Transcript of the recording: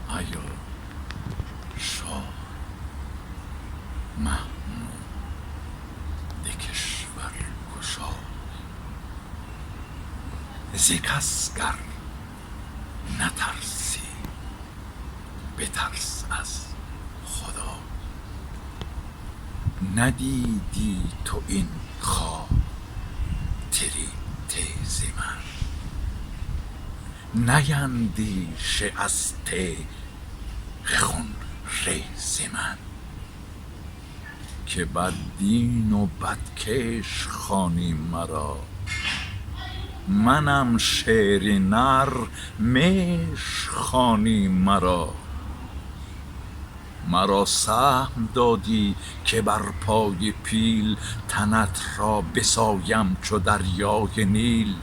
Аё шоҳ Маҳмуд кишваркушой. Зи кас гар натарсӣ, битарс аз Худой. Надидӣ ту ин خاطری تیز من، نیندیشه از تیغ خونریز من. که بد دین و بدکیش خوانی مرا، منم شیر نر، میش خوانی مرا. مرا سهم دادی که بر پای پیل، تنت را بسایم چو دریای نیل.